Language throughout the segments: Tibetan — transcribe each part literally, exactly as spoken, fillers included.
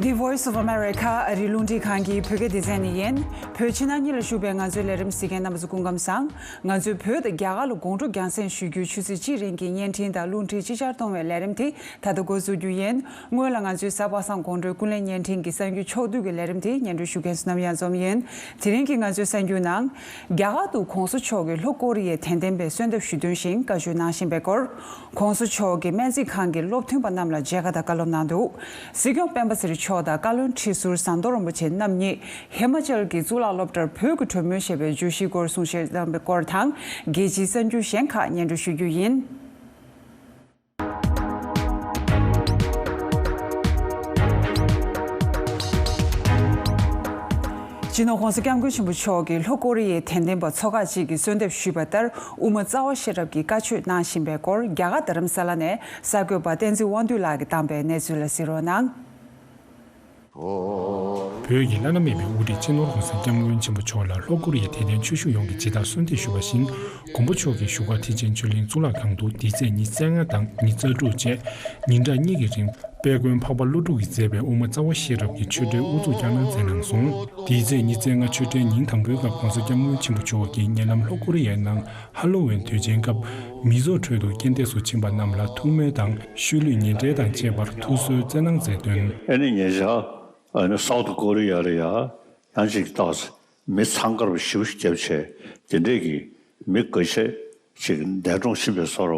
The Voice of America ཨ་རིའི་རླུང་འཕྲིན་ཁང་གི་བོད་སྐད་སྡེ་ཚན་ནས་ཡིན། བོད་ཕྱི་ནང་གཉིས་ལ་བཞུགས་པའི་ང་ཚོའི་ལས་རིམ་གཟིགས་མཁན་རྣམ་པ་ཚོ་སྐུ་ཁམས་བཟང་། ང་ཚོས་བོད་དང་རྒྱ་གར་ལ་དགོང་དྲོ་རྒྱང་སྲིང་ཞུ་རྒྱུའི་ཆུ་ཚོད་གཅིག་རིང་གི་བརྙན་འཕྲིན་དང་རླུང་འཕྲིན་ཅིག་ཅར་གཏོང་བའི་ལས་རིམ་དེ་ད་ལྟ་འགོ་འཛུགས་རྒྱུ་ཡིན། སྔོན་ལ་ང་ཚོའི་གཟའ་པ་སངས་དགོང་དྲོའི་ཀུན་གླེང་བརྙན་འཕྲིན་གྱི་གསར་འགྱུར་ཕྱོགས་བསྡུས་ཀྱི་ལས་རིམ་དེ་སྙན་སྒྲོན་ཞུ་མཁན་བསོད་ནམས་གཡང་འཛོམས་ཡིན། དེ་རིང་གི་ང་ཚོའི་གསར་འགྱུར་ནང་། རྒྱ་གར་དུ་༸གོང་ས་མཆོག་གིས་ལྷོ་ཀོ་རི་ཡའི་དད་ལྡན་པའི་གསོལ་འདེབས་ཞུ་དོན་བཞིན་བཀའ་ཆོས་གནང་བཞིན་པའི་སྐོར། ༸གོང་ས་མཆོག་གིས་སྨན་རྩིས་ཁང་གི་སློབ་ཐོན་པ་རྣམས་ལ་མཇལ་ཁ་དང་བཀའ་སློབ་གནང་འདུག་སྲིད་སྐྱོང་སྤེན་པ་ཚེ་རིང་མཆོག་དང་བཀའ་བློན་ཁྲི་ཟུར་ཟམ་གདོང་རིན་པོ་ཆེ་རྣམ་གཉིས་ཧི་མ་ཅལ་གྱི་གཙུག་ལག་སློབ་གྲྭར་བོད་ཀྱི་གྲོས་མོལ་ཞེས་པའི་བརྗོད་གཞིའི་སྐོར་གསུང་བཤད་གནང་བའི་སྐོར་དང་། རྒྱལ་སྤྱིའི་གསར་འགྱུར་གཞན་ཁག་སྙན་སྒྲོན་ཞུ་རྒྱུ་ཡིན། སྤྱི་ནོར་༸གོང་ས་༸སྐྱབས་མགོན་ཆེན་པོ་མཆོག་གིས་ལྷོ་ཀོ་རི་ཡའི་དད་ལྡན་པ་ཚོ་ཁག་ཅིག་གིས་གསོལ་འདེབས་ཞུས་པ་ལྟར་དབུ་མ་རྩ་བ་ཤེས་རབ་ཀྱི་བཀའ་ཆོས་གནང་བཞིན་པའི་སྐོར། རྒྱ་གར་རྡ་རམ་ས་ལ་ནས་གསར་འགོད་པ་བསྟན་འཛིན་དབང་འདུས་ལགས་ཀྱིས་བཏང་པའི་གནས་ཚུལ་ལ་གཟིགས་རོགས་གནང་། བོད་ཀྱི་བླ་ན་མེད་པའི་དབུ་ཁྲིད་སྤྱི་ནོར་༸གོང་ས་༸སྐྱབས་མགོན་ཆེན་པོ་མཆོག་ལ་ལྷོ་ཀོ་རི་ཡའི་དད་ལྡན་ཆོས་ཞུ་ཡོངས་ཀྱིས་ཇི་ལྟར་གསོལ་འདེབས་ཞུས་པ་བཞིན། མགོན་པོ་མཆོག་གིས་བཞུགས་སྒར་ཐེག་ཆེན་ཆོས་གླིང་གཙུག་ལག་ཁང་དུ་འདི་ཚེས་ཉི་ཤུ་རྩ་ལྔ་དང་ཉི་ཤུ་རྩ་དྲུག་བཅས་ཉིན་གྲངས་གཉིས་ཀྱི་རིང་དཔལ་མགོན་འཕགས་པ་ཀླུ་སྒྲུབ་ཀྱིས་མཛད་པའི་དབུ་མ་རྩ་བ་ཤེས་རབ་ཀྱི་ཆོས་འབྲེལ་དབུ་འཛུགས་བསྐྱངས་གནང་མཛད་གནང་སོང་། འདི་ཚེས་ཉི་ཤུ་རྩ་ལྔ་ཆོས་འབྲེལ་ཉིན་དང་པོའི་སྐབས་༸གོང་ས་༸སྐྱབས་མགོན་ཆེན་པོ་མཆོག་གིས་ཉེ་ལམ་ལྷོ་ཀོ་རི་ཡའི་ནང་ཧ་ལོ་ཝིན་དུས་ཆེན་སྐབས་མི་ཚོགས་ཁྲོད་དུ་རྐྱེན་འདས་སུ་ཕྱིན་པ་རྣམས་ལ་ཐུགས་སྨོན་དང་ཤུལ་ལུས་ཉེ་འབྲེལ་དང་བཅས་པར་ཐུགས་གསོའི་སྩལ་གནང་མཛད་དོན། ཨ་ནི་ཉེ་ཆར་ཨ་ནི་སའུ་ཐི་ཀོ་རི་ཡ་ལ་ཡ་ཡང་ཅིག་ཏོག་ཙམ་མི་འཚང་ཁ་པོ་ཞེ་པོ་ཞིག་བརྒྱབ་བྱས་དེ་འདྲས་ཀྱི་མི་འགའ་ཤས་ཅིག་འདས་གྲོངས་ཕྱིན་པའི་བཟོ་འདྲ་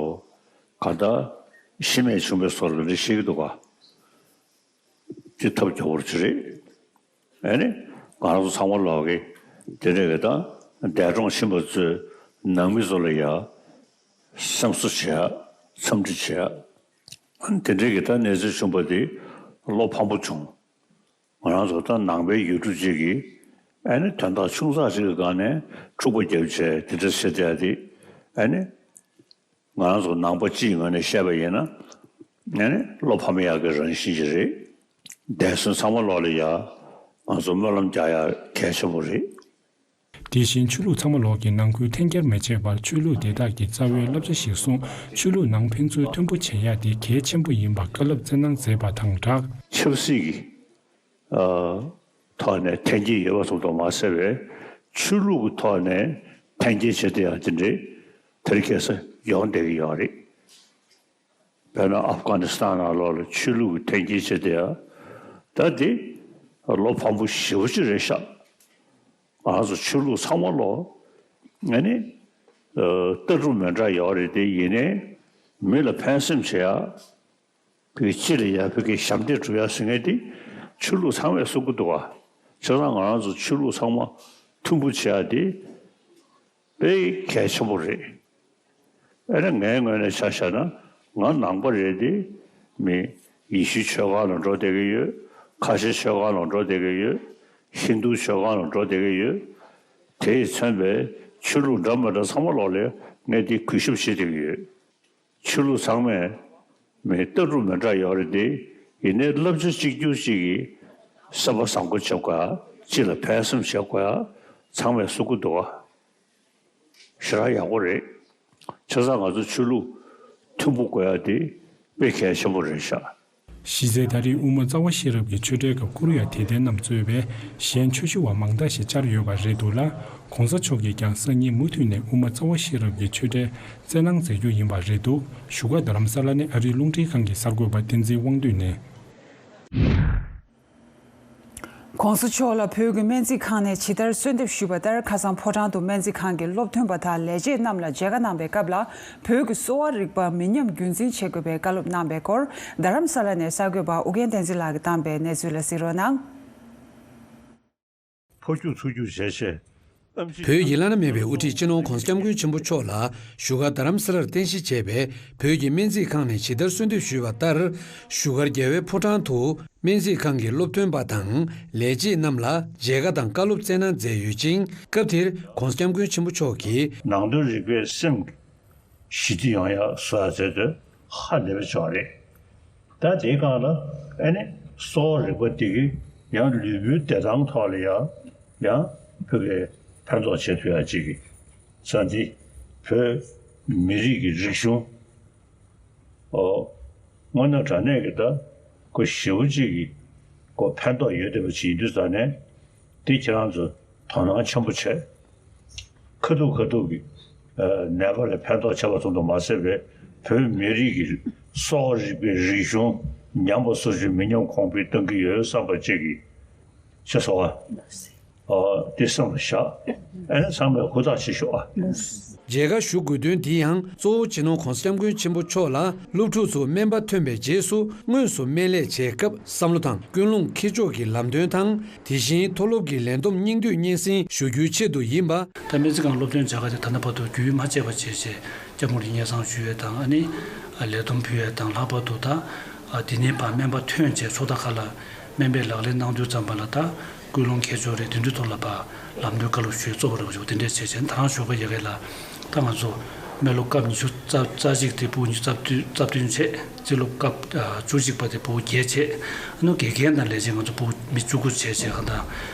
གང་ལྟར་ཤི་རྨས་བྱུང་བའི་བཟོ་འདྲ་འདི་འདྲས་བཤད་ཀྱི་འདུག་ག་དེ་ཐབས་སྐྱོ་པོ་ཅིག་རེད། ཨ་ནི་ང་རང་ཚོ་ཚང་མ་ལོག་གི་དེ་འདྲས་ཀྱི་ད་འདས་གྲོངས་ཕྱིན་པ་ཚོའི་ནང་མི་ཚོ་ལ་ཡ་སེམས་གསོ་བྱེད་ཡ་འཚམས་འདྲི་བྱེད་ཡ་ཨ་ནི་དེ་འདྲས་ཀྱི་ད་གནས་ཚུལ་བྱུང་པ་དེ་བློ་ཕམ་པོ་བྱུང་། ང་རང་ཚོ་ད་ནང་པའི་ཡུལ་གྲུ་གཅིག་གི་ཨ་ནི་དོན་དག་ཆུང་ཙག་ཅིག་གི་སྒང་ནས་འཁྲུག་པ་བརྒྱབ་བྱས་དེ་འདྲ་བྱེད་བསྡད་ཡ་དེ་ཨ་ནི་ང་རང་ཚོ་ནང་པ་སྤྱིའི་ངོས་ནས་བཤད་པ་ཡིན་ན་ཨ་ནི་བློ་ཕམ་ཡག་གི་རང་བཞིན་ཞིག་རེད། འདས་གསོན་ཚང་མ་ལོག་ལ་ཡ་ང་ཚོ་སྨོན་ལམ་རྒྱག་ཡ་གལ་ཆེན་པོ་རེད། དེ་བཞིན་ཆོས་ལུགས་ཚང་མ་ལོག་གི་ནང་ཁུལ་འཐེན་འཁྱེར་མི་བྱེད་པར་ཆོས་ལུགས་དེ་དག་གི་རྩ་བའི་བསླབ་བྱ་གཞིར་བཟུང་ཆོས་ལུགས་ནང་ཕན་ཚུན་མཐུན་པོ་བྱེད་ཡ་དེ་གལ་ཆེན་པོ་ཡིན་པ་བཀའ་སློབ་སྩལ་གནང་མཛད་པ་དང་སྦྲགས། ཆབ་སྲིད་ཀྱི་ཨ་ཐོག་ནས་འཐེན་འཁྱེར་ཡོད་པ་ཙམ་དུ་མ་ཟད་པའི་ཆོས་ལུགས་ཀྱི་ཐོག་ནས་འཐེན་འཁྱེར་བྱེད་བསྡད་ཡ་དེ་འདྲའི་དེ་རིང་ཁ་སང་ཡོང་བསྡད་ཀྱི་ཡོད་རེད། དཔེར་ན་ཨབ་གྷ་ནི་སི་ཐན་ནང་ལོགས་ལ་ཆོས་ལུགས་ཀྱི་འཐེན་འཁྱེར་བྱེད་བསྡད་ཡ། ད་དེ་བློ་ཕམ་པོ་ཞེ་པོ་ཅིག་རེད་ཤག་ང་ཚོ་ཆོས་ལུགས་ཚང་མ་ལོག་ཨ་ནི་ཨ་ལྟ་གྲུབ་མི་འདྲ་ཡོད་རེད་དེ་ཡིན་ནའི་མི་ལ་ཕན་སེམས་བྱེད་ཡ། བོད་སྤྱི་ལ་ཡ་བོད་ཀྱི་ཞབས་འདེགས་སྒྲུབ་ཡ་ཟེར་མཁན་དེ་ཆོས་ལུགས་ཚང་མས་གསུང་གི་འདུག་ག་བྱས་ཙང་ང་རང་ཚོ་ཆོས་ལུགས་ཚང་མ་མཐུན་པོ་བྱེད་ཡ་དེ་དཔེ་གལ་ཆེན་པོ་རེད། ཨ་ནི་ངའི་ངོས་ནས་ཆ་བཞག་ན་ང་ནང་པ་རེད་དེ་མི་ཡེ་ཤུའི་ཆོས་ཁང་ལ་འགྲོ་བསྡད་ཀྱི་ཡོད། ཁ་ཆེ་ཆོས་ཁང་ལ་འགྲོ་བསྡད་ཀྱི་ཡོད། ཧིན་དུའི་ཆོས་ཁང་ལ་འགྲོ་བསྡད་ཀྱི་ཡོད། དེ་ཡིས་མཚོན་པའི་ཆོས་ལུགས་འདྲ་མི་འདྲ་ཚང་མ་ལོག་ལ་ངས་དེ་གུས་ཞབས་བྱེད་བསྡད་ཀྱི་ཡོད། ཆོས་ལུགས་ཚང་མས་མི་ལྟ་གྲུབ་མི་འདྲ་ཡོད་རེད་དེ། ཡིན་ནའི་བསླབ་བྱ་གཅིག་གྱུར་གཅིག་གིས་སེམས་པ་བཟང་པོ་བྱེད་དགོས་ཡ། སྤྱི་ལ་ཕན་སེམས་བྱེད་དགོས་ཡ་ཚང་མས་གསུང་གི་འདུག་ག་ཞེ་དྲག་ཡག་པོ་རེད། བྱས་ཙང་ང་ཚོ་ཆོས་ལུགས་མཐུན་པོ་དགོས་ཡ་དེ་དཔེ་གལ་ཆེན་པོ་རེད་ཤག་གཞི་རྩའི་ད་རེས་དབུ་མ་རྩ་བ་ཤེས་རབ་ཀྱི་ཆོས་འབྲེལ་སྐབས་བཀུར་འོས་དད་ལྡན་རྣམས་གཙོས་པའི་གཞན་ཆོས་ཞུ་བ་མང་དག་ཞིག་བཅར་ཡོད་པ་རེད་འདུག་ལ། གོང་ས་མཆོག་གིས་ཀྱང་སང་ཉིན་མུ་མཐུད་ནས་དབུ་མ་རྩ་བ་ཤེས་རབ་ཀྱི་ཆོས་འབྲེལ་སྩལ་གནང་མཛད་རྒྱུ་ཡིན་པ་རེད་འདུག་བཞུགས་སྒར་རྡ་རམ་ས་ལ་ནས་ཨ་རིའི་རླུང་འཕྲིན་ཁང་གི་གསར་འགོད་པ་བསྟན་འཛིན་དབང་འདུས་ནས། གོང་ས་མཆོག་ལ་བོད་ཀྱི་སྨན་རྩིས་ཁང་ནས་ཇི་ལྟར་གསོལ་འདེབས་ཞུས་པ་ལྟར། ཁ་སང་ཕོ་བྲང་དུ་སྨན་རྩིས་ཁང་གི་སློབ་ཐོན་པ་དང་ལས་བྱེད་རྣམས་ལ་མཇལ་ཁ་གནང་བའི་སྐབས་ལ། བོད་ཀྱི་གསོ་བ་རིག་པ་མི་ཉམས་རྒྱུན་འཛིན་བྱེད་དགོས་པའི་བཀའ་སློབ་གནང་བའི་སྐོར། རྡ་རམ་ས་ལ་ནས་གསར་འགོད་པ་ཨུ་རྒྱན་བསྟན་འཛིན་ལགས་ཀྱིས་བཏང་པའི་གནས་ཚུལ་ལ་གཟིགས་རོགས་གནང་། འཕོ་འགྱུར་ཚུར་འགྱུར་བྱས་བྱས། བོད་ཀྱི་བླ་ན་མེད་པའི་དབུ་ཁྲིད་སྤྱི་ནོར་༸གོང་ས་༸སྐྱབས་མགོན་ཆེན་པོ་མཆོག་ལ་བཞུགས་སྒར་རྡ་རམ་ས་ལར་རྟེན་གཞི་བྱས་པའི་བོད་ཀྱི་སྨན་རྩིས་ཁང་ནས་ཇི་ལྟར་གསོལ་འདེབས་ཞུས་པ་ལྟར། བཞུགས་སྒར་རྒྱལ་བའི་ཕོ་བྲང་དུ་སྨན་རྩིས་ཁང་གི་སློབ་ཐོན་པ་དང་ལས་བྱེད་རྣམས་ལ་མཇལ་ཁ་དང་བཀའ་སློབ་སྩལ་གནང་མཛད་ཡོད་ཅིང་། སྐབས་དེར་༸གོང་ས་༸སྐྱབས་མགོན་ཆེན་པོ་མཆོག་གིས། ནང་དོན་རིག་པས་སེམས་ཞི་བདེ་ཡོང་ཡག་བཟོ་ཡག་བྱས་དུས་ཧ་ལས་པའི་ཆེ་བ་རེད། ད་དེའི་སྒང་ལ་ཨ་ནི་གསོ་བ་རིག་པ་འདི་གིས་ཡང་ལུས་པོའི་བདེ་ཐང་ཐོག་ལ་ཡང་ཡང་ཕ་གིར་ཕན་ཐོགས་བྱེད་ཐུབ་ཡག་ཅིག་གི་ས་འདི་བོད་མི་རིགས་ཀྱི་རིག་གཞུང་ཨོ་དངོས་གནས་དྲང་གནས་ཀྱི་ད་ཁོ་ཞེ་པོ་ཅིག་གི་ ཁོ་ཕན་ཐོགས་ཡོད་བསྡད་པ་ཅིག་ཡིན་དུས་ཙང་ནས། དེ་ཁྱེད་རང་ཚོ་དོ་སྣང་ཆེན་པོ་བྱས། ཁ་ཐུག་ཁ་ཐུག་གི་ནད་པ་ལ་ཕན་ཐོགས་བྱས་པ་ཙམ་དུ་མ་ཟད་པའི་བོད་མི་རིགས་ཀྱི་སྲོག་རིག་པའི་རིག་གཞུང་ཉམས་པ་སོར་ཆུད་མི་ཉམས་གོང་འཕེལ་གཏོང་གི་ཡོད་བསམ་པ་བཅས་ཀྱི་ཤེས་སོང་བ། ཨོ། དེ་སེམས་ལ་བཞག་ཨ་ནི་ཚང་མས་ཧུར་ཐག་བྱེད་ཤོག་ཨ། མཇལ་ཁ་ཞུ་དགོས་དོན་དེ་ཡང་གཙོ་བོ་སྤྱི་ནོར་༸གོང་ས་༸སྐྱབས་མགོན་ཆེན་པོ་མཆོག་ལ་སློབ་ཕྲུག་ཚོ་སྨན་པ་ཐོན་པའི་རྗེས་སུ་དངོས་སུ་སྨན་ལས་བྱེད་སྐབས་བསམ་བློ་དང་ཀུན་སློང་འཁྱེར་ཕྱོགས་ཀྱི་ལམ་སྟོན་དང་། དེ་བཞིན་མཐོ་སློབ་ཀྱི་ལས་བསྡོམས་སྙིང་བསྡུས་སྙན་སེང་ཞུ་རྒྱུའི་ཆེད་དུ་ཡིན་པ། ད་སྨན་རྩིས་ཁང་སློབ་ཐོན་བྱ་དགའ་དེ་ད་ལྟ་བར་དུ་རྒྱུན་མ་ཆད་པ་བྱས་བྱས་སྐྱབས་མགོན་རིན་ཆེན་བཟང་ཞུ་ཡས་དང་། ཨ་ནི་ལས་བསྡོམས་ཕུལ་ཡས་དང་། ལྷག་པར་དུ་ད་དེ་ནས་ཕར་སྨན་པ་ཐོན་བྱས་ཕྱོགས་མཐའ་ཁག་ལ་སྨན་པའི་ལག་ལེན་གནང་དུས་ཙམ་པ་ལ་ད་ཀུན་སློང་འཁྱེར་ཕྱོགས་རེད། དེ་འདྲའི་ཐོག་ལ་ཕར་ལམ་སྟོན་བཀའ་སློབ་ཞུ་ཡས་གཙོ་བོ་རེད་པ། དེ་འདྲས་བྱས་བྱས་ད་རང་ཞོགས་ཀ་ཡ་གི་ལ་ད་ང་ཚོ་སྨན་སློབ་སྐབས་ཉི་ཤུ་རྩ་རྩ་གཅིག་དེ་ཕྲུ་གུ་ཉི་ཤུ་རྩ་བདུན་རྩ་བདུན་བྱས། རྩིས་སློབ་སྐབས་བཅུ་གཅིག་པ་དེ་ཕྲུ་གུ་བརྒྱད་བྱས། ཨ་ནི་དགེ་རྒན་དང་ལས་བྱེད་ང་ཚོ་ཕྲུ་གུ་མི་བཅུ་དགུ་བྱས་བྱས། གང་ལྟར་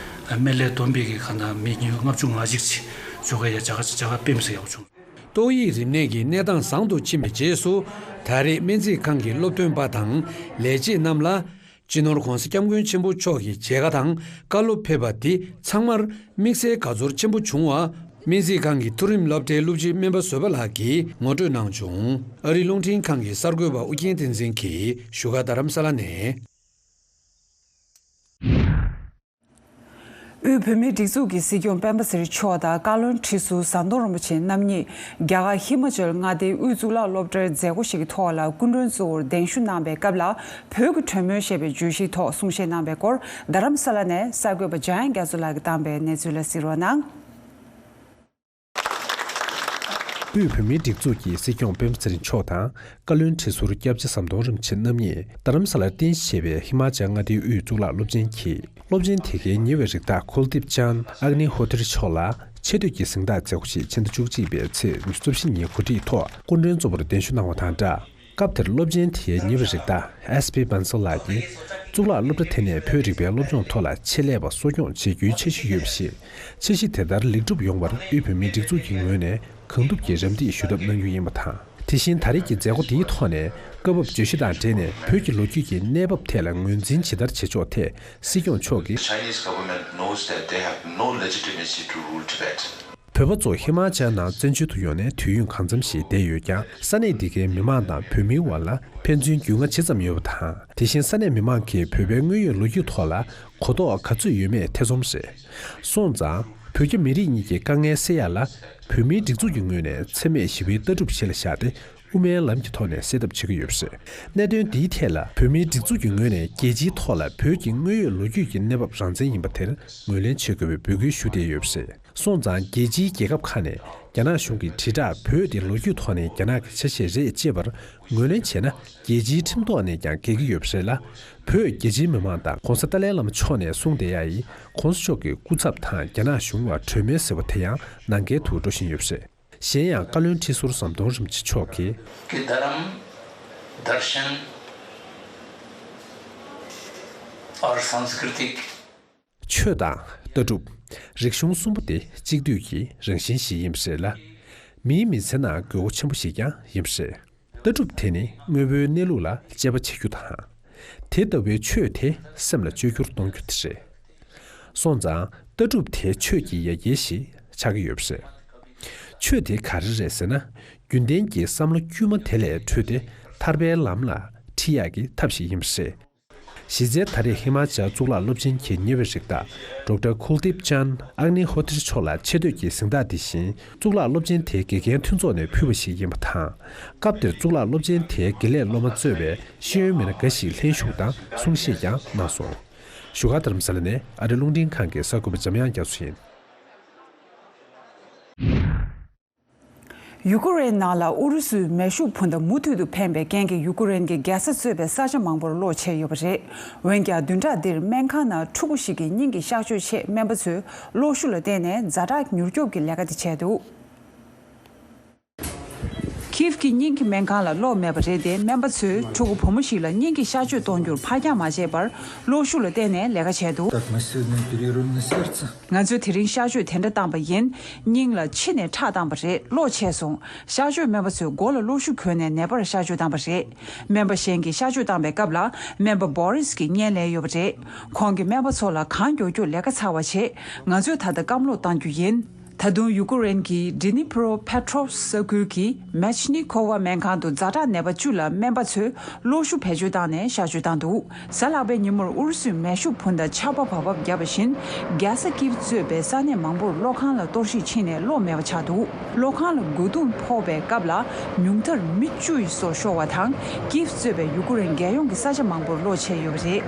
སྨན་ལས་བསྡོམས་པའི་གི་གང་ལྟར་མི་ཉི་ཤུ་ལྔ་བཅུ་ང་གཅིག་ཅིག་ཞོགས་ཀ་ཡ་བྱ་དགའ་བྱ་དགའ་སྤེལ་མི་ཟེར་ཡག་བྱུང་། ཏོག་དབྱིབས་རིམས་ནད་ཀྱི་གནས་སྟངས་བཟང་དུ་ཕྱིན་པའི་རྗེས་སུ། ད་རེས་སྨན་རྩིས་ཁང་གི་སློབ་ཐོན་པ་དང་ལས་བྱེད་རྣམས་ལ། སྤྱི་ནོར་༸གོང་ས་༸སྐྱབས་མགོན་ཆེན་པོ་མཆོག་གི་མཇལ་ཁ་དང་བཀའ་སློབ་ཕེབས་པ་འདི་ཚང་མར་དམིགས་བསལ་དགའ་ཚོར་ཆེན་པོ་བྱུང་བ། སྨན་རྩིས་ཁང་གི་མཐོ་རིམ་སློབ་གྲྭའི་སློབ་སྤྱི་སྨན་པ་བཟོད་པ་ལགས་ཀྱིས་ངོ་སྤྲོད་གནང་བྱུང་། ཨ་རིའི་རླུང་འཕྲིན་ཁང་གི་གསར་འགོད་པ་ཨུ་རྒྱན་བསྟན་འཛིན་གྱིས་བཞུགས་སྒར་རྡ་རམ་ས་ལ་ནས། དབུས་བོད་མིའི་སྒྲིག་འཛུགས་ཀྱི་སྲིད་སྐྱོང་སྤེན་པ་ཚེ་རིང་མཆོག་དང་བཀའ་བློན་ཁྲི་ཟུར་ཟམ་གདོང་རིན་པོ་ཆེ་རྣམ་གཉིས་རྒྱ་གར་ཧི་མ་ཅལ་མངའ་སྡེའི་དབུས་གཙུག་ལག་སློབ་གྲྭའི་མཛད་སྒོ་ཞིག་གི་ཐོག་ལ་སྐུ་མགྲོན་གཙོ་བོར་གདན་ཞུ་གནང་བའི་སྐབས་ལ། བོད་ཀྱི་གྲོས་མོལ་ཞེས་པའི་བརྗོད་གཞིའི་ཐོག་གསུང་བཤད་གནང་བའི་སྐོར། རྡ་རམ་ས་ལ་ནས་གསར་འགོད་པ་འཇམ་དབྱངས་རྒྱ་མཚོ་ལགས་ཀྱིས་བཏང་པའི་གནས་ཚུལ་ལ་གཟིགས་རོགས་གནང་། དབུས་བོད་མིའི་སྒྲིག་འཛུགས་ཀྱི་སྲིད་སྐྱོང་སྤེན་པ་ཚེ་རིང་མཆོག་དང་། བཀའ་བློན་ཁྲི་ཟུར་སྐྱབས་རྗེ་ཟམ་གདོང་རིན་པོ་ཆེ་རྣམ་གཉིས་རྡ་རམ་ས་ལར་རྟེན་གཞི་བྱས་པའི་ཧི་མ་ཅལ་མངའ་སྡེའི་དབུས་གཙུག་ལག་སློབ་ཆེན་གྱི་སློབ་ཆེན་དེ་གའི་ཉེ་བའི་རིགས་བདག་ཀུལ་དིབ་ཅན་ཨག་ནི་ཧོ་ཐིར་མཆོག་ལ་ཆེ་བསྟོད་ཀྱི་གཟེངས་རྟགས་མཛད་སྒོ་ཞིག་ཕྱི་ཟླ་བཅུ་གཅིག་པའི་ཚེས་ཉི་ཤུ་རྩ་བཞི་ཉིན་གོ་སྒྲིག་ཐོག་སྐུ་མགྲོན་གཙོ་བོར་གདན་ཞུ་གནང་བ་དང་སྦྲགས། སྐབས་དེར་སློབ་ཆེན་དེའི་ཉེ་བའི་རིགས་བདག་ཨེས་པི་བན་སོ་ལགས་ཀྱིས། གཙུག་ལག་སློབ་གྲྭ་དེ་ནས་བོད་རིག་པའི་སློབ་སྦྱོང་ཐོག་ལ་ཆེད་ལས་པ་གསོ་སྐྱོང་བྱེད་རྒྱུའི་འཆར་གཞི་ཡོད་པ་ཞིག་འཆར་གཞི་དེ་ལྟར་ལེགས་གྲུབ་ཡོང་བར་དབུས་བོད་མིའི་སྒྲིག་འཛུགས་ཀྱི་ངོས་ནས་གང་ཐུབ་ཀྱིས་རམ་འདེགས་ཞུ་ཐབས་གནང་རྒྱུ་ཡིན་པ་དང་། དེ་བཞིན་ད་རེས་ཀྱི་མཛད་སྒོ་འདིའི་ཐོག་ནས་སྐབས་བབ་བརྗོད་གཞི་དང་འབྲེལ་ནས་བོད་ཀྱི་ལོ་རྒྱུས་ཀྱི་གནས་བབ་ཐད་ལ་ངོས་འཛིན་ཇི་ལྟར་བྱེད་ཕྱོགས་ཐད་སྲིད་སྐྱོང་མཆོག་གིས། The Chinese government knows that they have no legitimacy to rule Tibet. བོད་པ་ཚོ་ཧི་མ་ཅལ་ནང་བཙན་བྱོལ་དུ་ཡོང་ནས་དུས་ཡུན་གང་འཚམ་ཞིག་བསྡད་ཡོད་ཀྱང་། ས་གནས་འདི་གའི་མི་མང་དང་བོད་མིའི་དབར་ལ་ཕན་ཚུན་རྒྱུས་མངའ་ཇི་ཙམ་ཡོད་པ་དང་། དེ་བཞིན་ས་གནས་མི་མང་གིས་བོད་པའི་དངོས་ཡོད་ལོ་རྒྱུས་ཐོག་ལ་གོ་རྟོགས་ག་ཚོད་ཡོད་མེད་ཐེ་ཚོམ་རེད། སོང་ཙང་། བོད་རྒྱ་མི་རིགས་གཉིས་ཀྱི་དཀའ་ངལ་སེལ་ཡ་ལ། བོད་མིའི་སྒྲིག་འཛུགས་ཀྱི་ངོས་ནས་འཚེ་མེད་ཞི་བའི་ལྟ་གྲུབ་གཞི་ལ་བཞག་སྟེ། དབུ་མའི་ལམ་གྱི་ཐོག་ནས་སེལ་ཐབས་བྱེད་ཀྱི་ཡོད་པ་རེད། གནད་དོན་འདིའི་ཐད་ལ་བོད་མིའི་སྒྲིག་འཛུགས་ཀྱི་ངོས་ནས་རྒྱལ་སྤྱིའི་ཐོག་ལ་བོད་ཀྱི་དངོས་ཡོད་ལོ་རྒྱུས་ཀྱི་གནས་བབ་རང་བཙན་ཡིན་པ་དེར་ངོས་ལེན་བྱེད་དགོས་པའི་འབོད་སྐུལ་ཞུ་བསྡད་ཡོད་པ་རེད། སོང་ཙང་། རྒྱལ་སྤྱིའི་རྒྱལ་ཁབ་ཁག་ནས་རྒྱ་ནག་གཞུང་གི་དྲིལ་བསྒྲགས་བོད་དེ་ལོ་རྒྱུས་ཐོག་ནས་རྒྱ་ནག་གི་ཆ་ཤས་རེད་ཅེས་པར་ངོས་ལེན་བྱས་ན། རྒྱལ་སྤྱིའི་ཁྲིམས་ཐོག་ནས་ཀྱང་འགལ་གྱི་ཡོད་པ་རེད་ལ། བོད་རྒྱ་ཆེའི་མི་མང་དང་༸གོང་ས་ཏཱ་ལའི་བླ་མ་མཆོག་ནས་གསུངས་བསྡད་ཡ་ཡི། ༸གོང་ས་མཆོག་གི་སྐུ་ཚབ་དང་རྒྱ་ནག་གཞུང་བར་གྲོས་མོལ་ཟེར་བ་དེ་ཡང་ནང་འགལ་དུ་འགྲོ་བཞིན་ཡོད་པ་རེད། གཞན་ཡང་། བཀའ་བློན་ཁྲི་ཟུར་ཟམ་གདོང་རིན་པོ་ཆེ་མཆོག་གིས། कि धर्म, दर्शन और सांस्कृतिक ཆོས་དང་ལྟ་གྲུབ། རིག་གཞུང་གསུམ་པོ་དེ་གཅིག་བསྡུས་ཀྱི་རང་བཞིན་ཞིག་ཡིན་པ་རེད་ལ། མིའི་མི་ཚེ་ནང་དགོས་མཁོ་ཆེན་པོ་ཞིག་ཀྱང་ཡིན་པ་རེད། ལྟ་གྲུབ་དེ་ནི་དངོས་པོའི་གནས་ལུགས་ལ་དཔྱད་པ་བྱེད་རྒྱུ་དང་། དེ་ལྟ་བུའི་ཆོས་དེ་སེམས་ལ་བཅོས་བསྒྱུར་གཏོང་རྒྱུ་དེ་རེད། སོང་ཙང་། ལྟ་གྲུབ་དེ་ཆོས་ཀྱི་ཡ་གྱལ་ཞིག་ཆགས་ཀྱི་ཡོད་པ་རེད། ཆོས་དེ་ག་རེ་རེད་ཟེར་ན། རྒྱུན་ལྡན་གྱི་བསམ་བློ་དཀྱུས་མ་དེ་ལས་བྲོས་ཏེ་ཐར་པའི་ལམ་ལ་ཁྲིད་ཡག་གི་ཐབས་ཤིག་ཡིན་པ་རེད། གཞི་རྩའི་ད་རེས་ཧི་མ་ཅལ་གཙུག་ལག་སློབ་ཆེན་གྱི་ཉེ་བའི་རིགས་བདག་ཌོག་ཊར་ཀུལ་དིབ་ཅན་ཨག་ནི་ཧོ་ཐིར་མཆོག་ལ་ཆེ་བསྟོད་ཀྱི་གཟེངས་རྟགས་འདི་བཞིན་གཙུག་ལག་སློབ་ཆེན་དེའི་དགེ་རྒན་མཐུན་ཚོགས་ནས་ཕུལ་བ་ཞིག་ཡིན་པ་དང་། སྐབས་དེར་གཙུག་ལག་སློབ་ཆེན་དེའི་དགེ་ལས་སློབ་མ་གཙོས་པའི་ཤེས་ཡོན་མི་སྣ་འགའ་ཞིག་ལྷན་ཞུགས་དང་གསུང་བཤད་ཀྱང་གནང་སོང་། བཞུགས་སྒར་རྡ་རམ་ས་ལ་ནས་ཨ་རི་རླུང་འཕྲིན་ཁང་གི་གསར་འགོད་པ་འཇམ་དབྱངས་རྒྱ་མཚོ་ཡིན། ཡུ་ཀེ་རེན་ནང་ལ་ཨུ་རུ་སུའི་མེ་ཤུགས་འཕུར་མདའ་མུ་མཐུད་དུ་འཕེན་པའི་རྐྱེན་གྱིས་ཡུ་ཀེ་རེན་གྱི་རྒྱལ་ས་གཙོས་པའི་ས་ཆ་མང་པོར་གློག་ཆད་ཡོད་པ་རེད། འོན་ཀྱང་བདུན་ཕྲག་འདིར་སྨན་ཁང་ནང་ཕྲུ་གུ་ཞིག་གི་སྙིང་གི་གཤག་བཅོས་ཆེད་སྨན་པ་ཚོས་གློག་ཤུགས་ལ་བརྟེན་ནས་ཛ་དྲག་མྱུར་སྐྱོབ་ཀྱི་ལས་ཀ་དེ་བྱས་འདུག། ཁིབ་ཀྱི་སྙིང་གི་སྨན་ཁང་ལ་གློག་མེད་པ་རེད་དེ། སྨན་པ་ཚོས་ཕྲུ་གུ་བུ་མོ་ཞིག་ལ་སྙིང་གི་གཤག་བཅོས་གཏོང་རྒྱུར་ཕར་འགྱངས་མ་བྱས་པར་གློག་ཤུགས་ལ་བརྟེན་ནས་ལས་ཀ་བྱས་འདུག. Так мы сегодня оперируем на сердце. ང་ཚོས་དེ་རིང་གཤག་བཅོས་དེ་འདྲ་བཏང་པ་ཡིན། སྙིང་ལ་ཕྱི་ནས་ཁྲག་བཏང་པ་རེད། གློག་ཆད་སོང་། གཤག་བཅོས་སྨན་པ་ཚོས་མགོ་ལ་གློག་ཤུགས་གྱོན་ནས་ནད་པར་གཤག་བཅོས་བཏང་པ་རེད། སྨན་པ་གཞན་གྱིས་གཤག་བཅོས་བཏང་པའི་སྐབས་ལ། སྨན་པ་བོ་རིས་ཀྱིས་བརྙན་ལེན་ཡོད་པ་རེད། ཁོང་གིས་སྨན་པ་ཚོ་ལ་གང་མགྱོགས་མགྱོགས་ལས་ཀ་ཚར་བ་བྱེད། ང་ཚོས་ད་ལྟ་བཀའ་མོལ་གཏང་རྒྱུ་ཡིན། ད་དུང་ཡུ་ཀུ་རེན་གྱི་ཌི་ནི་པྲོ་པེ་ཏྲོབ་ས་ཁུལ་གྱི་མེཆ་ནི་ཁོ་ཝ་སྨན་ཁང་དུ་ཛ་དྲག་ནད་པ་བཅུ་ལ་སྨན་པ་ཚོས་གློག་ཤུགས་བེད་སྤྱོད་བཏང་ནས་གཤག་བཅོས་བཏང་འདུག། གཟའ་ལྷག་པའི་ཉིན་མོར་ཨུ་རུ་སུས་མེ་ཤུགས་འཕུར་མདའ་ཆར་པ་བབས་བབས་བརྒྱབ་པ་བཞིན། རྒྱལ་ས་ཀིབ་གཙོས་པའི་ས་གནས་མང་པོར་གློག་ཁང་ལ་གཏོར་བཤིག་ཕྱིན་ནས་གློག་མེད་པ་ཆགས་འདུག། གློག་ཁང་ལ་རྒོལ་རྡུང་ཕོག་པའི་སྐབས་ལ་ཉུང་མཐར་མི་བཅུ་ཡི་སྲོག་ཤོར་བ་དང་། ཀིབ་གཙོས་པའི་ཡུ་ཀུ་རེན་རྒྱལ་ཡོངས་ཀྱི་ས་ཆ་མང་པོར་གློག་ཆད་ཡོད་པ་རེད།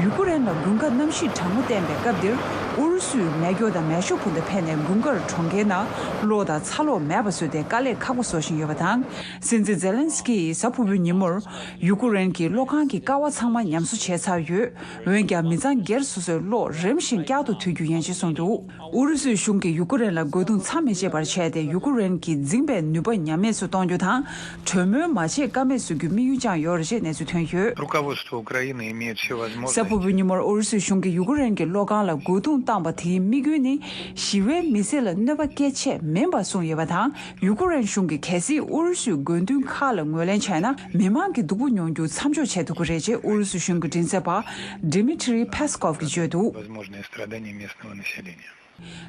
ཡུ་ཀུ་རེན་ལ་དགུན་ཁ་གནམ་གཤིས་གྲང་མོ་བསྟན་པའི་སྐབས་འདིར། ཨུ་རུ་སུས་མེ་སྒྱོགས་དང་མེ་ཤུགས་འཕུར་མདའ་འཕེན་ནས་དགུན་ཁར་གྲོང་ཁྱེར་ནང་གློག་དང་ཚ་གློག་མེད་པ་བཟོས་ཏེ་དཀའ་ལས་ཁག་པོ་བཟོ་བཞིན་ཡོད་པ་དང་། སྲིད་འཛིན་ཛེ་ལན་སི་ཀི་ཡིས་གཟའ་ཕུར་བུའི་ཉིན་མོར། ཡུ་ཀུ་རེན་གྱི་གློག་ཁང་གི་ཀ་བ་ཚང་མ་ཉམས་གསོ་བྱས་ཚར་ཡོད། འོན་ཀྱང་། མི་ཚང་སྒེར་སོ་སོའི་གློག་རིམ་བཞིན་བསྐྱར་དུ་མཐུད་རྒྱུ་ཡིན་ཞེས་གསུངས་འདུག། ཨུ་རུ་སུའི་གཞུང་གིས་ཡུ་ཀུ་རེན་ལ་རྒོལ་རྡུང་མཚམས་མི་ཆད་པར་བྱས་ཏེ། ཡུ་ཀུ་རེན་གྱི་འཛིང་པའི་ནུས་པ་ཉམས་དམས་སུ་གཏོང་རྒྱུ་དང་། གྲོས་མོལ་མ་བྱེད་ཀ་མེད་བཟོ་རྒྱུའི་དམིགས་ཡུལ་བཅངས་ཡོད་རེད་ཅེས་གནས་ཚུལ་ཐོན་ཡོད། Руководство Украины имеет все возможности. གཟའ་ཕུར་བུའི་ཉིན་མོར་ཨུ་རུ་སུའི་གཞུང་གིས་ཡུ་ཀུ་རེན་གྱི་གློག་ཁང་ལ་རྒོལ་རྡུང་བཏང་པ་དེའི་དམིགས་ཡུལ་ནི། ཞི་བའི་མི་སེར་ལ་གནོད་པ་སྐྱེལ་ཆེད་མིན་པར་གསུངས་ཡོད་པ་དང་། ཡུ་ཀུ་རེན་གཞུང་གིས་གལ་སྲིད་ཨུ་རུ་སུའི་དགོས་འདུན་ཁག་ལ་ངོས་ལེན་བྱས་ན། མི་མང་གི་སྡུག་པོ་མྱོང་རྒྱུ་མཚམས་འཇོག་བྱེད་ཐུབ་ཀྱི་རེད་ཅེས་ཨུ་རུ་སུ་གཞུང་གི་མགྲིན་ཚབ་པ་Dmitry Peskov གིས་བརྗོད་འདུག། Возможные страдания местного населения.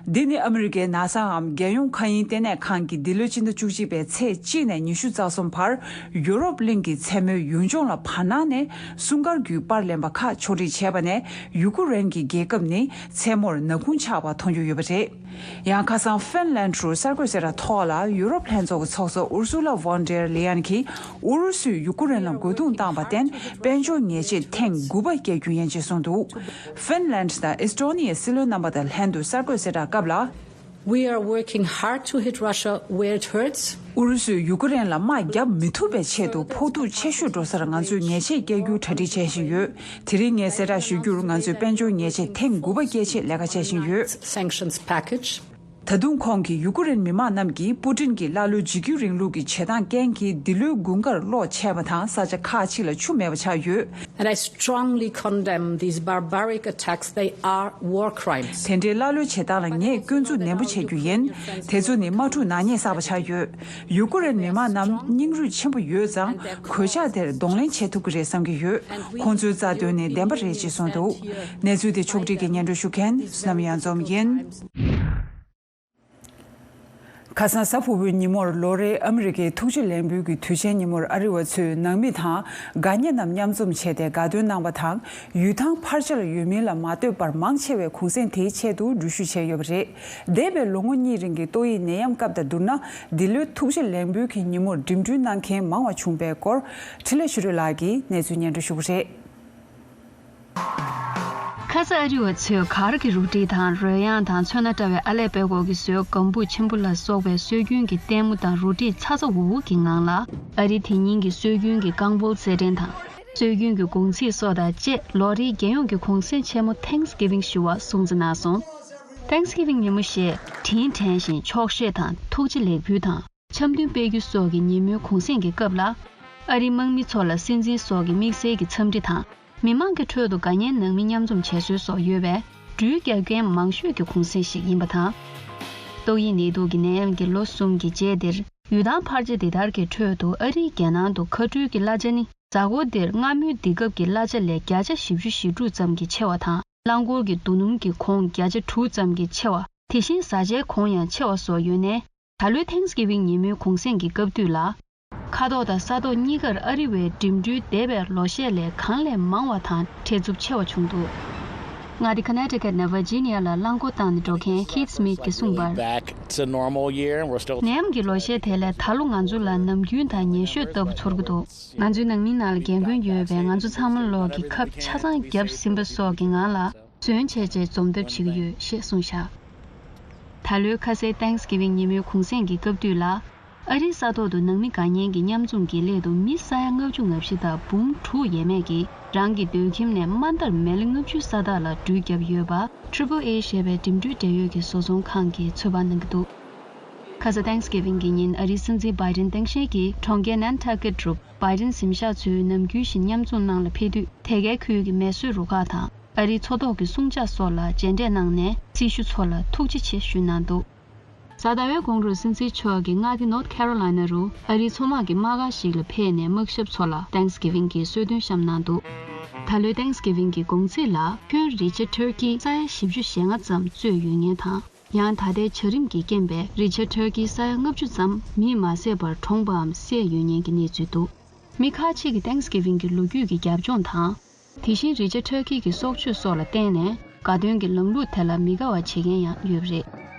འདི་ནི་ཨ་མི་རི་ཀའི་ནཱ་སའམ་རྒྱལ་ཡོངས་མཁའ་དབྱིངས་ལྟེ་གནས་ཁང་གིས་འདི་ལོའི་སྤྱི་ཟླ་བཅུ་གཅིག་པའི་ཚེས་གཅིག་ནས་ཉི་ཤུ་རྩ་གསུམ་བར་ཡུ་རོབ་གླིང་གི་མཚན་མོའི་ཡུལ་ལྗོངས་ལ་བར་སྣང་ནས་སྲུང་སྐར་བརྒྱུད་པར་ལེན་པ་ཁག་ཕྱོགས་སྒྲིག་བྱས་པ་ནས། ཡུ་ཀུ་རེན་གྱི་རྒྱལ་ཁབ་ནི་མཚན་མོར་ནག་ཁུང་ཆགས་པ་མཐོང་རྒྱུ་ཡོད་པ་རེད། ཡང་ཁ་སང་ཧྥིན་ལན་ཌི་རུ་གསར་འགོད་གསལ་བསྒྲགས་ཐོག་ལ། ཡུ་རོབ་ལྷན་ཚོགས་ཀྱི་ཚོགས་གཙོ་ཨུར་སུ་ལ་ཝོན་ཌེར་ལེ་ཡན་གྱིས། ཨུ་རུ་སུས་ཡུ་ཀུ་རེན་ལ་རྒོལ་རྡུང་བཏང་པར་བརྟེན། དཔལ་འབྱོར་ཉེས་ཆད་ཐེངས་དགུ་པ་བཀལ་རྒྱུ་ཡིན་ཅེས་གསུངས་འདུག། ཧྥིན་ལན་དང་ཨེས་ཏྲོ་ནི་ཡའི་སྲིད་བློན་རྣམ་པ་དང་ལྷན་དུ་གསར་འགོད་གསལ་བསྒྲགས་སྐབས་ལ། We are working hard to hit Russia where it hurts. ཨུ་རུ་སུས་ཡུ་ཀེ་རེན་ལ་དམག་བརྒྱབ་མི་ཐུབ་པའི་ཆེད་དུ་ཕོག་ཐུག་ཆེ་ཤོས་འགྲོ་སར་ང་ཚོས་ཉེས་ཆད་བཀལ་རྒྱུའི་གྲ་སྒྲིག་བྱེད་བཞིན་ཡོད། དེ་རིང་ངས་གསལ་བསྒྲགས་ཞུ་རྒྱུར། ང་ཚོས་དཔལ་འབྱོར་ཉེས་ཆད་ཐེངས་དགུ་པ་བཀལ་ཆེད་ལས་ཀ་བྱེད་བཞིན་ཡོད། Sanctions package. ད་དུང་ཁོང་གིས་ཡུ་ཀེ་རེན་མི་མང་རྣམས་ཀྱིས་པུ་ཏིན་གྱི་ཀླ་ཀློའི་འཇིགས་སྐུལ་རིང་ལུགས་ཀྱི་བྱེད་སྟངས་རྐྱེན་གྱིས་འདི་ལོའི་དགུན་ཁར་གློག་ཆད་པ་དང་། ས་ཆ་ཁག་ཅིག་ལ་ཆུ་མེད་པ་ཆགས་ཡོད། And I strongly condemn these barbaric attacks. They are war crimes. དེ་འདྲའི་ཀླ་ཀློའི་བྱེད་སྟངས་ལ་ངས་སྐྱོན་འཛུགས་ནན་པོ་བྱེད་རྒྱུ་ཡིན། དེ་ཚོ་ནི་དམག་འཁྲུག་ནག་ཉེས་བསགས་པ་ཆགས་ཡོད། ཡུ་ཀེ་རེན་མི་མང་རྣམས་སྙིང་རུས་ཆེན་པོ་ཡོད་ཙང་། གོད་ཆག་དེར་གདོང་ལེན་བྱེད་ཐུབ་ཀྱི་རེད་བསམ་གྱི་ཡོད། ཁོང་ཚོའི་རྩ་དོན་ནི་བདེན་པ་རེད་ཅེས་གསུངས་འདུག། གནས་ཚུལ་དེ་ཕྱོགས་སྒྲིག་གིས་སྙན་སྒྲོན་ཞུ་མཁན་བསོད་ནམས་གཡང་འཛོམས་ཡིན། ཁ་སང་གཟའ་ཕུར་བུའི་ཉིན་མོར་ལོ་རེའི་ཨ་མི་རི་ཀའི་ཐུགས་རྗེ་ལེགས་འབུལ་གྱི་དུས་ཆེན་ཉིན་མོར་ཨ་རི་བ་ཚོས་ནང་མི་དང་དགའ་ཉེ་རྣམས་མཉམ་འཛོམས་བྱས་ཏེ་དགའ་སྟོན་གནང་བ་དང་། ཡུལ་ཐང་ཕལ་ཆེར་ཡུལ་མི་ལ་མ་ལྟོས་པར་མང་ཆེ་བས་གུང་སེང་དེའི་ཆེད་དུ་འགྲུལ་བཞུད་བྱས་ཡོད་པ་རེད། འདས་པའི་ལོ་ངོ་གཉིས་རིང་གི་ཏོག་དབྱིབས་ནད་ཡམས་སྐབས་དང་བསྡུར་ན། འདི་ལོའི་ཐུགས་རྗེ་ལེགས་འབུལ་གྱི་ཉིན་མོར་འགྲིམ་འགྲུལ་གནང་མཁན་མང་བ་བྱུང་པའི་སྐོར། འཕྲིན་ལས་ཆོས་སྒྲོན་ལགས་ཀྱིས་གནས་ཚུལ་སྙན་སྒྲོན་ཞུ་གི་རེད། ཁ་ས་ཨ་རི་བ་ཚོས་གར་གྱི་རུ་སྒྲིག་དང་། རོལ་དབྱངས་དང་། ཚོན་སྣ་བཀྲ་བའི་ཨ་ལས་པད་ཀོག་གིས་བཟོས་སྒམ་ཕུག་ཆེན་པོ་ལ་སོགས་པའི་སྲོལ་རྒྱུན་གྱི་ལྟད་མོ་དང་རུ་སྒྲིག་ཚ་ཚ་འུར་འུར་གྱི་ངང་ལ། ཨ་རི་དེ་ཉིད་ཀྱི་སྲོལ་རྒྱུན་གྱི་རྐང་སྤོལ་རྩེད་འགྲན་དང་། སྲོལ་རྒྱུན་གྱི་གུང་ཚིགས་སོགས་དང་བཅས། ལོ་རེའི་རྒྱལ་ཡོངས་ཀྱི་གུང་སེང་ཆེན་མོ་Thanksgiving ཞུ་བ་སྲུང་བརྩི་གནང་སོང་། Thanksgiving ཉིན་མོ་ཞེས་དྲིན་དྲན་ཞིང་ཆོག་ཤེས་དང་། ཐུགས་རྗེ་ལེགས་འབུལ་དང་། འཆམ་མཐུན་སྤེལ་རྒྱུ་སོགས་ཀྱི་ཉིན་མོའི་གུང་སེང་གི་སྐབས་ལ། ཨ་རིའི་དམག་མི་ཚོ་ལ་སྲིད་འཛིན་སོགས་ཀྱི་དམིགས་བསལ་གྱི་འཚམས་འདྲི་དང་། མི་མང་གི་ཁྲོད་དུ་དགའ་ཉེ་ནང་མི་མཉམ་འཛོམས་བྱེད་སྲོལ་སོགས་ཡོད་པས། འགྲུལ་བསྐྱོད་མཁན་མང་ཤོས་ཀྱི་གུང་སེང་ཞིག་ཡིན་པ་དང་། ཏོག་དབྱིབས་ནད་དུག་གི་ནད་ཡམས་ཀྱི་ལོ་གསུམ་གྱི་རྗེས་འདིར། ཡུལ་ཐང་ཕལ་ཆེར་འདི་ལྟར་གྱི་ཁྲོད་དུ། ཨ་རིའི་རྒྱལ་ནང་དུ་མཁའ་འགྲུལ་གྱི་གླ་ཆ་ནི། གཟའ་འཁོར་འདིར་སྔ་མོའི་འདི་སྐབས་ཀྱི་གླ་ཆ་ལས་བརྒྱ་ཆ་བཞི་བཅུ་ཞེ་དྲུག་ཙམ་གྱིས་ཆེ་བ་དང་། རླངས་འཁོར་གྱི་རྡོ་སྣུམ་གྱི་གོང་བརྒྱ་ཆ་དྲུག་ཙམ་གྱིས་ཆེ་བ། དེ་བཞིན་བཟའ་བཅའི་གོང་ཡང་ཆེ་བ་སོགས་ཡོད་ནས། ད་ལོའི་Thanksgiving ཉིན་མོའི་གུང་སེང་གི་སྐབས་དུས་ལ། མཁའ་ཐོག་དང་ས་ཐོག་གཉིས་ཀར་ཨ་རི་བའི་འགྲིམ་འགྲུལ་འདས་པའི་ལོ་ཤས་ལས་གང་ལས་མང་བ་དང་། བྲེལ་འཚུབ་ཆེ་བ་བྱུང་འདུག། མངའ་སྡེ་Connecticut ནས་Virginia ལ་རླངས་འཁོར་བཏང་ནས་འགྲོ་མཁན་Keith Smith ཀྱིས་གསུངས་པར། Back to normal year and we're still ནད་ཡམས་ཀྱི་ལོ་ཤས་དེ་ལས་ད་ལོ་ང་ཚོ་ལ་ནམ་རྒྱུན་དང་ཉེ་ཤོས་ལྟ་བུ་ཚོར་གྱི་འདུག། ང་ཚོའི་ནང་མི་ནང་ལ་རྒན་རྒོན་ཡོད་པས། ང་ཚོ་ཚང་མ་ལོག་གི་ཁབ་ཆ་ཚང་བརྒྱབ་ཟིན་པ་སོགས་ཀྱི་ངང་ལ་ཟོན་བྱས་རྗེས་འཛོམས་ཐབས་བྱེད་ཀྱི་ཡོད་ཞེས་གསུངས་བཞག། ད་ལོའི་ཁ་སའི་Thanksgiving ཉིན་མོའི་གུང་སེང་གི་སྐབས་དུས་ལ། ཨ་རིའི་ས་ཐོག་ཏུ་ནང་མི་དགའ་ཉེ་གི་མཉམ་འཛོམས་ཀྱི་སླད་དུ་མི་ས་ཡ་ལྔ་བཅུ་ང་བཞི་དང་འབུམ་དྲུག་ཡས་མས་ཀྱིས་རང་གི་སྡོད་ཁྱིམ་ནས་དམའ་མཐར་མེ་ལེ་ལྔ་བཅུ་ས་ཐག་ལ་འགྲུལ་བརྒྱབ་ཡོད་པ། Triple A ཞེས་པའི་འགྲིམ་འགྲུལ་འབྲེལ་ཡོད་ཀྱི་བཟོ་ཚོང་ཁང་གིས་ཚོད་དཔག་གནང་གི་འདུག། ཁ་ས་Thanksgiving་གི་ཉིན་ཨ་རིའི་སྲིད་འཛིན་Biden་སྟངས་དཔྱལ་གྱིས་གྲོང་ཁྱེར་Nantucket་རུ་Biden་གཟིམ་ཤག་ཚོའི་ནམ་རྒྱུན་བཞིན་མཉམ་འཛོམས་གནང་ལ་ཕེབས་དུས། དེ་གའི་ཁུལ་གྱི་མེ་གསོད་རུ་ཁག་དང་ཨ་རིའི་མཚོ་ཐོག་གི་སྲུང་བྱ་སོགས་ལ་མཇལ་འཕྲད་གནང་ནས་སྲི་ཞུ་ཚོ་ལ་ཐུགས་རྗེ་ཆེ་ཞུས་གནང་འདུག་གཟའ་ཟླ་བའི་གོང་རུ་སྲིད་འཛིན་མཆོག་གིས་མངའ་སྡེ་North Carolina་རུ་ཨ་རིའི་མཚོ་དམག་གི་དམག་སྒར་ཞིག་ལ་ཕེབས་ནས་དམག་ཞབས་ཚོ་ལ་Thanksgiving་གི་གསོལ་སྟོན་བཤམས་གནང་འདུག་ད་ལོའི་Thanksgiving་གི་གུང་ཚིགས་ལ་ཁྱོན་Richard Turkey་ས་ཡ་བཞི་བཅུ་ཞེ་ལྔ་ཙམ་གཙོས་ཡོད་ངེས་དང་། ཡང་ད་ལྟའི་བྱ་རིམ་གྱི་རྐྱེན་པས་Richard Turkey་ས་ཡ་ལྔ་བཅུ་ཙམ་མིས་མ་བསད་པར་གྲོངས་པའམ་བསད་ཡོད་ངེས་ཀྱི་གནས་ཚུལ་འདུག་མི་ཁག་ཅིག་གིས་Thanksgiving་གི་ལོ་རྒྱུས་ཀྱི་རྒྱབ་ལྗོངས་དང་། དེ་བཞིན་Richard Turkey་གི་སྲོག་གཅོད་སོགས་ལ་བརྟེན་ནས་དགའ་སྟོན་གྱི་ལམ་ལུགས་དེ་ལ་མི་དགའ་བ་བྱེད་མཁན་ཡང་ཡོད་པ་རེད།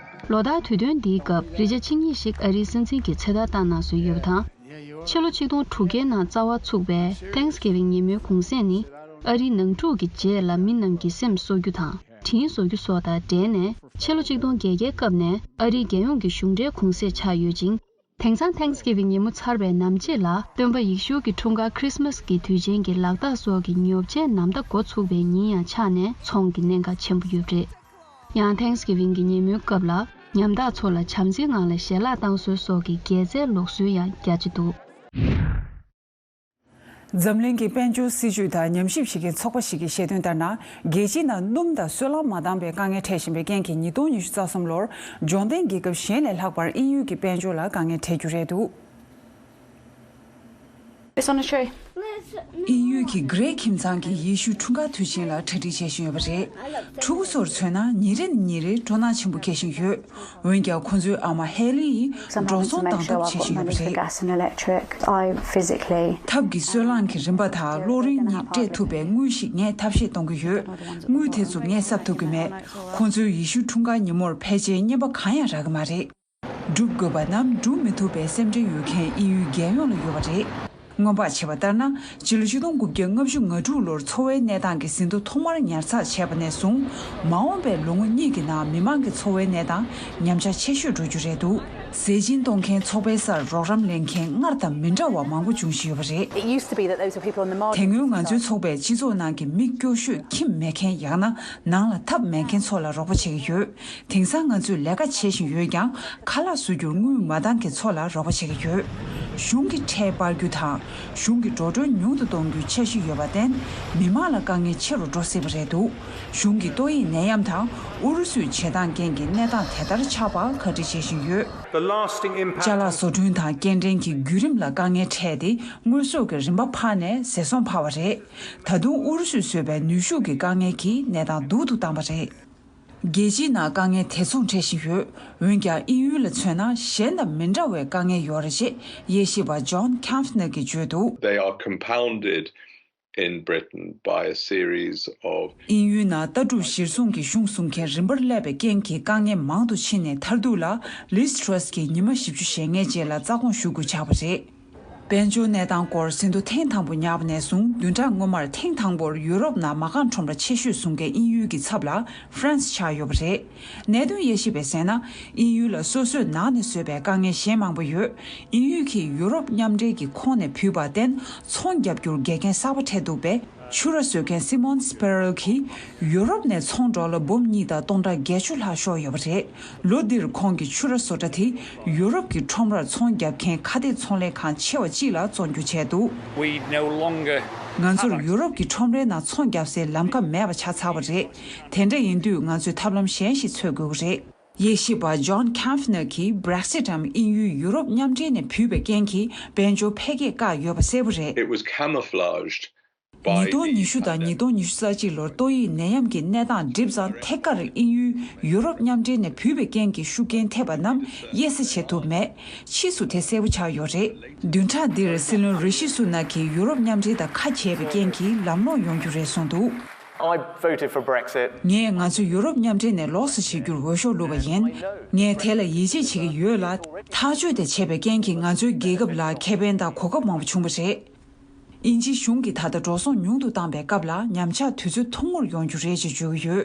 ལོ་ལྟར་དུས་སྟོན་འདིའི་སྐབས་རི་ཆ་ཆིང་ཡིག་ཞིག་ཨ་རིའི་སྲིད་འཛིན་གྱི་ཚེ་ཐར་བཏང་གནང་སྲོལ་ཡོད་པ་དང་། ཕྱི་ལོ་ཆིག་སྟོང་དྲུག་བརྒྱའི་ནང་རྩ་བ་ཚུགས་པའི་Thanksgiving་ཉིན་མོའི་གུང་སེང་ནི། ཨ་རིའི་ནང་འཁྲུག་གི་རྗེས་ལ་མི་རྣམས་ཀྱི་སེམས་གསོ་རྒྱུ་དང་། དྲིན་གཟོ་རྒྱུ་སོགས་དང་འབྲེལ་ནས། ཕྱི་ལོ་ཆིག་སྟོང་བརྒྱད་བརྒྱའི་སྐབས་ནས་ཨ་རིའི་རྒྱལ་ཡོངས་ཀྱི་གཞུང་འབྲེལ་གུང་སེང་ཆགས་ཡོད་ཅིང་། དེང་སང་Thanksgiving་ཉིན་མོ་ཚར་བའི་ནམ་ཕྱེད་ལ། སྟོན་པ་ཡེ་ཤུ་གི་འཁྲུངས་སྐར་Christmas་གི་དུས་ཆེན་གྱི་ལག་རྟགས་སོགས་ཀྱི་ཉོ་ཆའི་ནམ་ཟླ་འགོ་ཚུགས་པའི་ཉིན་ཡང་ཆགས་ནས་ཚོང་གི་གནད་འགག་ཆེན་པོ་ཡོད་པ་རེད། ཡང་Thanksgiving་གི་ཉིན་མོའི་སྐབས་ལ། ཉམ་ཐག་ཚོ་ལ་བྱམས་བརྩེའི་ངང་ལ་ཞལ་ལག་བཏང་སྲོལ་སོགས་ཀྱི་དགེ་རྩའི་ལུགས་སྲོལ་ཡང་རྒྱ་ཆེ་འདུག་འཛམ་གླིང་གི་དཔལ་འབྱོར་སྲིད་ཇུས་དང་ཉམས་ཞིབ་བྱེད་མཁན་ཚོགས་པ་ཞིག་གིས་བཤད་དོན་ལྟར་ན། རྒྱལ་སྤྱིའི་ནང་སྣུམ་དང་སོལ་རླངས་མ་འདང་པའི་དཀའ་ངལ་འཕྲད་བཞིན་པའི་རྐྱེན་གྱིས་ཉིས་སྟོང་ཉི་ཤུ་རྩ་གསུམ་ལོར་འབྱོར་ལྡན་རྒྱལ་ཁབ་གཞན་ལས་ལྷག་པར་དབྱིན་ཡུལ་གྱི་དཔལ་འབྱོར་ལ་དཀའ་ངལ་འཕྲད་རྒྱུ་རེད་འདུག It's on a show. དབྱིན་ཡུལ་གྱི་གྷི་རེག་ཁྱིམ་ཚང་གིས་ཡེ་ཤུའི་འཁྲུངས་སྐར་དུས་ཆེན་ལ་གྲ་སྒྲིག་བྱེད་བཞིན་ཡོད་པ་རེད། ཕྲུ་གུ་ཚོར་མཚོན་ན་ཉིན་རེ་ནས་ཉིན་རེར་སྤྲོ་སྣང་ཆེན་པོ་སྐྱེ་བཞིན་ཡོད། འོན་ཀྱང་ཁོ་ཚོའི་ཨ་མ་ཧེ་ལི་ཡིས་འགྲོ་སོང་བཏང་ཐབས་བྱེད་བཞིན་ཡོད་པ་རེད། Gas and electric. I physically ཐབ་ཀྱི་སོལ་རླངས་ཀྱི་རིན་པ་དང་གློག་རིན་གཉིས་སྤྲད་ཐུབ་པའི་དངུལ་ཞིག་ངས་ཐབས་ཤེས་གཏོང་གི་ཡོད། དངུལ་དེ་ཚོ་ངས་གསབ་ཐུབ་ཀྱི་མེད། ཁོ་ཚོའི་ཡེ་ཤུ་འཁྲུངས་སྐར་ཉིན་མོར་ཕལ་ཆེར་རྔན་པ་གང་ཡང་རག་གི་མ་རེད། སྒྲུབ་དགོས་པ་རྣམས་སྒྲུབ་མི་ཐུབ་པའི་སེམས་ཁྲལ་ཡོད་མཁན་དབྱིན་ཡུལ་རྒྱལ་ཡོངས་ལ་ཡོད་པ་རེད། སྔོན་དཔག་བྱས་པ་ལྟར་ན། སྤྱི་ལོ་ཆིག་སྟོང་དགུ་བརྒྱ་ལྔ་བཅུ་ང་དྲུག་ལོར་འཚོ་བའི་གནས་སྟངས་ཀྱི་ཟིན་ཐོ་ཐོག་མར་ཉར་ཚགས་བྱས་པ་ནས་བཟུང་། མ་འོངས་པའི་ལོ་ངོ་གཉིས་ཀྱི་ནང་མི་མང་གི་འཚོ་བའི་གནས་སྟངས་ཉམས་ཆག་ཆེ་ཤོས་འགྲོ་རྒྱུ་རེད་འདུག་ཟས་སྦྱིན་གཏོང་མཁན་ཚོགས་པའི་སར་རོགས་རམ་ལེན་མཁན་སྔར་དང་མི་འདྲ་བ་མང་པོ་འབྱུང་བཞིན་ཡོད་པ་རེད། It used to be that those were people on the margins. དེ་སྔོན་ང་ཚོའི་ཚོགས་པས་སྤྱི་ཚོགས་ནང་གི་མི་སྐྱོ་ཤོས་ཁྱིམ་མེད་མཁན་ཡང་ན་ནང་ལ་ཐབ་མེད་མཁན་ཚོ་ལ་རོགས་པ་བྱེད་ཀྱི་ཡོད། དེང་སང་ང་ཚོས་ལས་ཀ་བྱེད་བཞིན་ཡོད་ཀྱང་ཁ་ལག་བཟོ་རྒྱུར་དངུལ་མ་འདང་མཁན་ཚོ་ལ་རོགས་པ་བྱེད་ཀྱི་ཡོད། གཞུང་གི་ཁྲལ་སྤར་རྒྱུ་དང་། གཞུང་གི་འགྲོ་གྲོན་ཉུང་དུ་གཏོང་རྒྱུའི་འཆར་གཞི་ཡོད་པར་བརྟེན། མི་མང་ལ་དཀའ་ངལ་ཆེ་རུ་འགྲོ་སྲིད་པ་རེད་འདུག་གཞུང་གིས་ཏོག་དབྱིབས་ནད་ཡམས་དང་ཨུ་རུ་སུའི་བྱེད་སྟངས་རྐྱེན་གྱིས་གནས་སྟངས་དེ་ལྟར་ཆགས་པར་བཀའ་འདྲི་བྱེད་བཞིན་ཡོད། The lasting impact. ཅ་ལག་བཟོ་སྐྲུན་དང་སྐྱེལ་འདྲེན་གྱི་བརྒྱུད་རིམ་ལ་དཀའ་ངལ་འཕྲད་དེ། དངོས་ཟོག་གི་རིན་པ་འཕར་ནས་ཟས་སོང་འཕར་བ་རེད། ད་དུང་ཨུ་རུ་སུས་བཟོས་པའི་ནུས་ཤུགས་ཀྱི་དཀའ་ངལ་གྱིས་གནས་སྟངས་སྡུག་ཏུ་བཏང་བ་རེད། རྒྱལ་སྤྱིའི་ནང་དཀའ་ངལ་དེ་མཚུངས་འཕྲད་བཞིན་ཡོད། འོན་ཀྱང་དབྱིན་ཡུལ་ལ་མཚོན་ན་གཞན་དང་མི་འདྲ་བའི་དཀའ་ངལ་ཡོད་རེད་ཅེས་དབྱེ་ཞིབ་པ་John Kampfner་གྱིས་བརྗོད་འདུག They are compounded in Britain by a series of དབྱིན་ཡུལ་ནང་ལྟ་གྲུབ་གཞིར་བཟུང་གི་གཞུང་བཟུང་མཁན་རིམ་པར་སླེབས་པའི་རྐྱེན་གྱིས་དཀའ་ངལ་མང་དུ་ཕྱིན་ནས་མཐར་ཐུག་ལ་Liz Truss་གྱིས་ཉི་མ་བཞི་བཅུ་ཞེ་ལྔའི་རྗེས་ལ་རྩ་དགོངས་ཞུ་དགོས་ཆགས་པ་རེད། དཔལ་འབྱོར་གནས་སྟངས་སྐོར་ཟིན་ཐོ་ཐེངས་དང་པོ་ཉར་བ་ནས་བཟུང་བདུན་ཕྲག་སྔོན་མར་ཐེངས་དང་པོར་ཡུ་རོབ་ནང་མ་རྐང་ཁྲོམ་ར་ཆེ་ཤོས་བཟུང་མཁན་དབྱིན་ཡུལ་གྱི་ཚབ་ལ་ཧྥ་རན་སི་ཆགས་ཡོད་པ་རེད། གནད་དོན་དབྱེ་ཞིབ་པས་གསལ་ན། དབྱིན་ཡུལ་ལ་སོ་སོས་ནང་ནས་བཟོས་པའི་དཀའ་ངལ་གཞན་མང་པོ་ཡོད། དབྱིན་ཡུལ་གྱིས་ཡུ་རོབ་མཉམ་འབྲེལ་གྱི་ཁོངས་ནས་བུད་པར་བརྟེན་ཚོང་རྒྱག་རྒྱུར་འགལ་རྐྱེན་གསར་པ་འཕྲད་འདུག་པས། ཕྱུ་ར་བཟོ་མཁན་Simon Sparrow་གྱིས་ཡུ་རོབ་ནས་ཚོང་ཌོ་ལར་འབུམ་གཉིས་དང་སྟོང་ཕྲག་བརྒྱད་ཅུ་ལྷག་ཤོར་ཡོད་པ་རེད། ལོ་འདིར་ཁོང་གིས་ཕྱུ་ར་བཟོ་གྲྭ་དེ་ཡུ་རོབ་ཀྱི་ཁྲོམ་རར་ཚོང་རྒྱག་མཁན་ཁ་གཏད་ཚོང་ལས་ཁང་ཆེ་བ་གཅིག་ལ་བཙོང་རྒྱུ་བྱས་འདུག We no longer ང་ཚོར་ཡུ་རོབ་ཀྱི་ཁྲོམ་རའི་ནང་ཚོང་རྒྱག་སའི་ལམ་ཁ་མེད་པ་ཆགས་ཚར་བ་རེད། དེ་འདྲ་ཡིན་དུས་ང་ཚོས་ཐབས་ལམ་གཞན་ཞིག་འཚོལ་དགོས་ཀྱི་རེད། དབྱེ་ཞིབ་པ་John Kampfner་གྱིས་Brexit་འམ་དབྱིན་ཡུལ་ཡུ་རོབ་མཉམ་འབྲེལ་ནས་བུད་པའི་རྐྱེན་གྱིས་དཔལ་འབྱོར་འཕེལ་རྒྱས་བཀག་ཡོད་པ་གསལ་པོ་རེད། It was camouflaged by ཉིས་སྟོང་ཉི་ཤུ་དང་ཉིས་སྟོང་ཉི་ཤུ་རྩ་གཅིག་ལོར་ཏོག་དབྱིབས་ནད་ཡམས་ཀྱི་གནས་སྟངས་འགྲིབ་ཙང་ཐད་ཀར་དབྱིན་ཡུལ་ཡུ་རོབ་མཉམ་འབྲེལ་ནས་བུད་པའི་རྐྱེན་གྱིས་ཤུགས་རྐྱེན་ཐེབས་པ་རྣམས་དབྱེ་ས་བྱེད་ཐུབ་མེད། ཕྱིས་སུ་དེ་གསལ་པོ་ཆགས་ཡོད་རེད། བདུན་ཕྲག་འདིར་སྲིད་བློན་རི་ཤི་སུ་ནག་གིས་ཡུ་རོབ་མཉམ་འབྲེལ་དང་ཁ་གྱེས་པའི་རྐྱེན་གྱིས་ལམ་ལྷོང་ཡོང་རྒྱུ་རེད་གསུངས་འདུག I voted for Brexit. ངས་ང་ཚོ་ཡུ་རོབ་མཉམ་འབྲེལ་ནས་ལོགས་སུ་བྱེད་རྒྱུར་འོས་ཤོག་བླུགས་པ་ཡིན། ངས་དེ་ལ་ཡིད་ཆེས་བྱེད་ཀྱི་ཡོད་ལ། ཐག་གཅོད་དེ་བྱས་པའི་རྐྱེན་གྱིས་ང་ཚོའི་རྒྱལ་ཁབ་ལ་ཁེ་ཕན་དང་གོ་སྐབས་མང་པོ་བྱུང་བ་རེད། དབྱིན་ཇིའི་གཞུང་གིས་ད་ལྟ་འགྲོ་སོང་ཉུང་དུ་བཏང་པའི་སྐབས་ལ་ཉམས་ཆག་དུས་ཚོད་ཐུང་ངུར་ཡོང་རྒྱུ་རེད་ཅེས་བརྗོད་ཀྱི་ཡོད།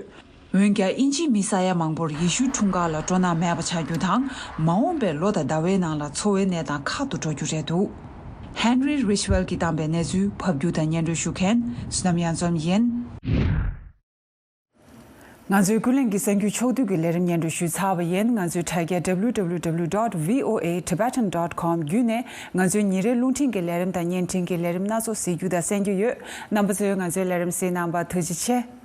འོན་ཀྱང་དབྱིན་ཇིའི་མི་ས་ཡ་མང་པོར་ཡེ་ཤུའི་འཁྲུངས་སྐར་ལ་སྤྲོ་སྣང་མེད་པ་ཆགས་རྒྱུ་དང་། མ་འོངས་པའི་ལོ་དང་ཟླ་བའི་ནང་ལ་འཚོ་བའི་གནས་སྟངས་ཁག་ཏུ་འགྲོ་རྒྱུ་རེད་འདུག Henry Ridgwell་གྱིས་བཏང་པའི་གནས་ཚུལ་ཕབ་སྒྱུར་དང་སྙན་སྒྲོན་ཞུ་མཁན་བསོད་ནམས་གཡང་འཛོམས་ཡིན། ང་ཚོའི་ཀུན་གླེང་གི་གསར་འགྱུར་ཕྱོགས་བསྡུས་ཀྱི་ལས་རིམ་སྙན་སྒྲོན་ཞུས་ཚར་བ་ཡིན། ང་ཚོའི་དྲ་རྒྱ་W W W dot V O A Tibetan dot com བརྒྱུད་ནས་ང་ཚོའི་ཉིན་རེའི་རླུང་འཕྲིན་གྱི་ལས་རིམ་དང་བརྙན་འཕྲིན་གྱི་ལས་རིམ་སྣ་ཚོགས་གཟིགས་རྒྱུ་དང་གསན་རྒྱུ་ཡོད། རྣམ་པ་ཚོས་ང་ཚོའི་ལས་རིམ་གཟིགས་གནང་བར་ཐུགས་རྗེ་ཆེ།